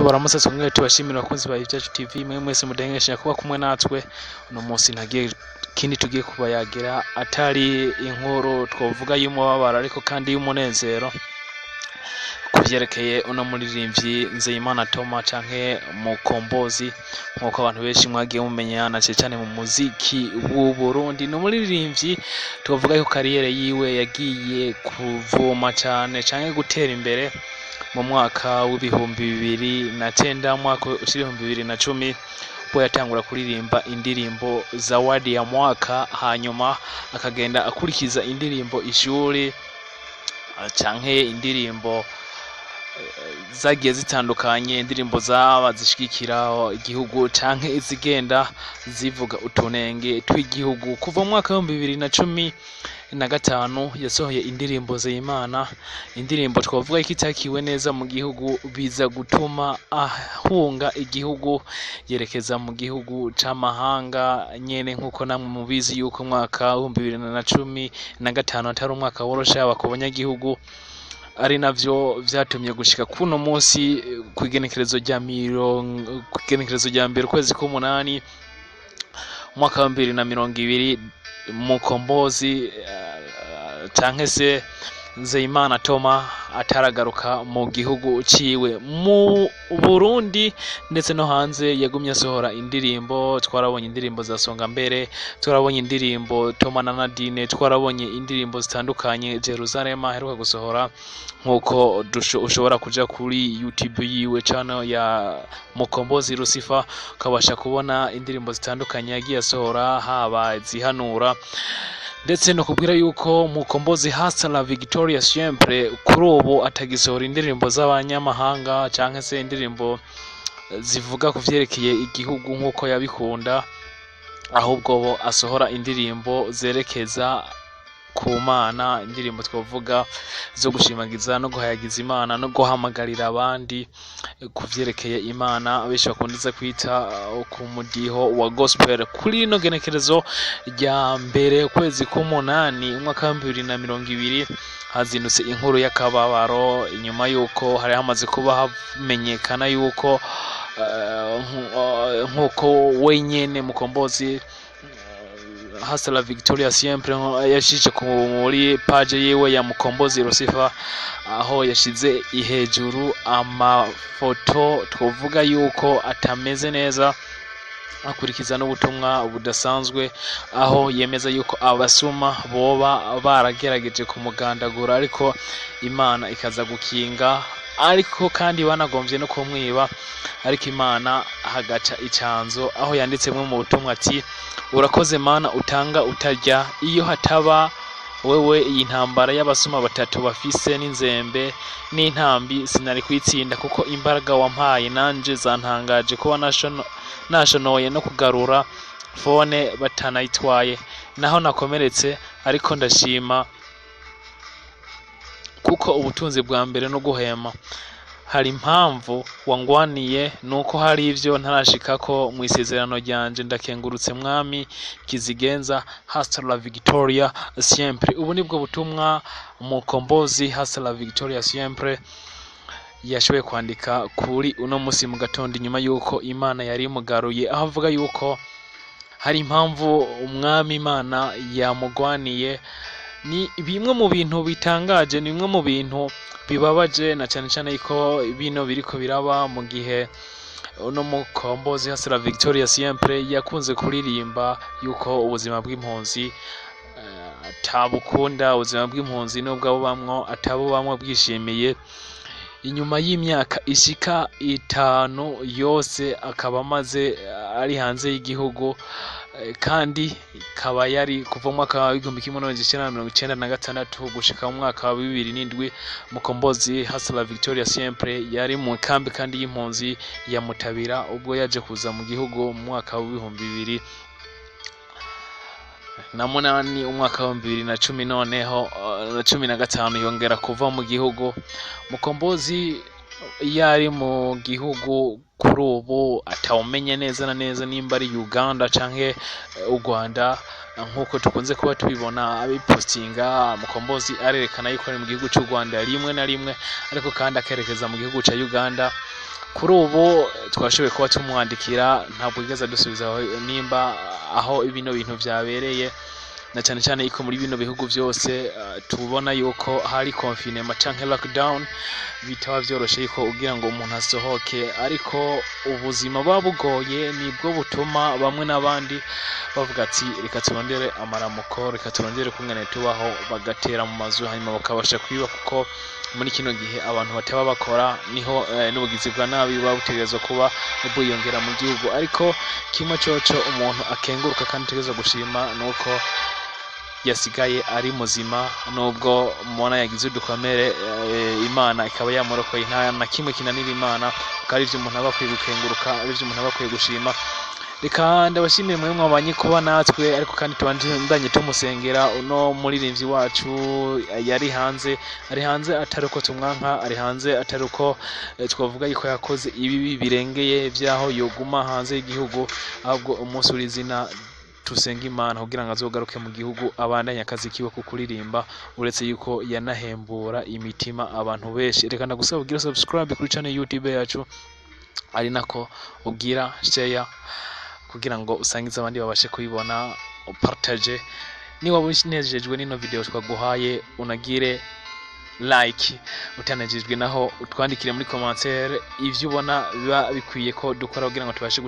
Tubaramutse twongere tubashimira, abakunzi ba Ivyacu TV, mwe mwese mudahengesha kuba kumwe natwe. Uno munsi ntagiye kindi tugiye kubayagira atari inkuru twovuga y'umubabaro, ariko kandi y'umunezero, kuvyerekeye uno muririmbyi Nzeyimana Toma canke Mukombozi, nkuko abantu benshi mwagiye mumenya na cane cane mu muziki w'u Burundi. Ni umuririmbyi twovuga yuko carrière yiwe yagiye kuvuma cane canke gutera imbere mu mwaka w'2009, mwaka ushira 2010, ubwo yatangura kuririmba indirimbo Zawadi ya Mwaka, hanyuma akagenda akurikiza indirimbo Ishuri canke indirimbo zagiye zitandukanye, indirimbo zaba zishigikira igihugu canke izigenda zivuga utunenge tw'igihugu. Kuva mu mwaka w'2015 yasohoye indirimbo Zeyimana, indirimbo twavuga ko itakiwe neza mu gihugu, biza gutuma ahunga igihugu yerekeza mu gihugu c'amahanga nyene, nkuko namwe mubizi yuko umwaka w'2015 atari umwaka woroshe yaba ku banyagihugu, ari navyo vyatumye gushika kuno munsi, kw'igenekerezo rya mbere ukwezi k'umunani umwaka wa 2020, Mukombozi canke se Nzeyimana Toma ataragaruka mu gihugu ciwe mu Burundi. Ndetse no hanze yagumye asohora indirimbo. Twarabonye indirimbo za Songa Mbere, twarabonye indirimbo Toma na Nadine, twarabonye indirimbo zitandukanye, Jerusalem aheruka gusohora, nkuko ushobora kuja kuri YouTube yiwe, channel ya Mukombozi Lucifer, ukabasha kubona indirimbo zitandukanye yagiye asohora, haba zihanura, ndetse no kubwira yuko Mukombozi Hasta la Victoria Siempre kuri ubu atagisohora indirimbo z'abanyamahanga canke se indirimbo zivuga ku vyerekeye igihugu nk'uko yabikunda, ahubwo bo asohora indirimbo zerekeza ku Mana, indirimbo twavuga zo gushimagiza no guhayagiza Imana no guhamagarira abandi ku vyerekeye Imana, benshi bakunze kwita ku mudiho wa gospel. Kuri ino genekerezo rya mbere ukwezi k'umunani umwaka wa 2020, hazindutse inkuru y'akababaro inyuma y'uko hari hamaze kuba hamenyekana yuko nkuko wenyene Mukombozi Hasta la Victoria Siempre yashije muri page yiwe ya Mukombozi Lucifer, aho yashize hejuru amafoto twovuga yuko atameze neza, akurikiza n'ubutumwa budasanzwe, aho yemeza yuko abasuma boba baragerageje kumugandagura ariko Imana ikaza gukinga, ariko kandi banagomvye no kumwiba, ariko Imana hagaca icanzo, aho yanditsemwo mu butumwa ati: "Urakoze Mana utanga utarya, iyo hataba wewe iyi ntambara y'abasuma batatu bafise n'inzembe n'intambi sinari kwitsinda, kuko imbaraga wampaye nanje zantangaje kuba nashonoye no kugarura phone batanayitwaye, naho nakomeretse, ariko ndashima kuko ubutunzi bwa mbere no guhema. Hari impamvu wangwaniye, nuko hari ivyo ntarashikako mu isezerano ryanje. Ndakengurutse Mwami kizigenza. Hasta la Victoria Siempre." Ubu nibwo butumwa Mukombozi Hasta la Victoria Siempre yashoboye kwandika kuri uno musi mu gatondo, inyuma yuko Imana yari imugaruye, aho avuga yuko hari impamvu Umwami Imana yamugwaniye. Ni bimwe mu bintu bitangaje, ni bimwe mu bintu bibabaje, na cane cane ko bino biriko biraba mu gihe uno Mukombozi Hasta la Victoria Siempre yakunze kuririmba yuko ubuzima bw'impunzi atabukunda, ubuzima bw'impunzi nubwo abubamwo atabubamwo bwishimiye. Inyuma y'imyaka ishika 5 yose akaba amaze ari hanze y'igihugu, kandi ikaba yari kuva mu mwaka w'1996 gushika mu mwaka wa 2007, Mukombozi Hasta la Victoria Siempre yari mu kambi kandi y'impunzi ya Mutabira, ubwo yaje kuza mu gihugu mu mwaka w'2008, umwaka w'2010, noneho na 15 yongera kuva mu gihugu. Mukombozi iyo ari mu gihugu kuri ubu atawumenye neza na neza nimba ari Uganda canke u Rwanda. Nk'uko tukunze kuba tubibona abipostinga, Mukombozi arerekana yuko ari mu gihugu cy'u Rwanda rimwe na rimwe, ariko kandi akerekeza mu gihugu cya Uganda. Kuri ubu twashoboye kuba tumwandikira, ntabwo yigeze adusubiza nimba aho bino bintu byabereye, na cyane cyane iko muri bino bihugu byose tubona yuko hari confinement canke lockdown, bitaba vyoroshe yuko ugira ngo umuntu asohoke. Ariko ubuzima buba bugoye nibwo butuma bamwe n'abandi bavuga ati: "Reka turondere amaramuko, reka turondere kungene tubaho", bagatera mu mazu, hanyuma bakabasha kwiba, kuko muri kino gihe abantu bataba bakora niho n'ubugizi bwa nabi buba butegerezwa kuba bwiyongera mu gihugu. Ariko kimwe coco umuntu akenguruka kandi ategerezwa gushima nuko yasigaye ari muzima, nubwo mubona yagize udukomere, Imana ikaba yamurokoye. Nta na kimwe kinanira Imana, akaba ari ivyo umuntu aba akwiye gukenguruka, ari ivyo umuntu aba akwiye gushima. Reka ndabashimire mwe mwabanye kuba natwe, ariko kandi tubandanye tumusengera uno muririmbyi wacu yari hanze. Ari hanze atari uko tumwanka, ari hanze atari uko twavuga yuko yakoze ibibi birengeye vyaho yoguma hanze y'igihugu, ahubwo umunsi uri izina tusenga Imana kugira ngo azogaruke mu gihugu, abandanye akazi kiwe ko kuririmba, uretse yuko yanahembura imitima abantu benshi. Reka ndagusaba ugira subscribe kuri channel YouTube yacu, ari nako ugira share kugira ngo usangize abandi babashe kubibona, upartage. Niba unejejwe n'ino video twaguhaye, unagire like, utanejejwe naho utwandikire muri commentaire ivyo ubona biba bikwiye ko dukora kugira ngo tubashe.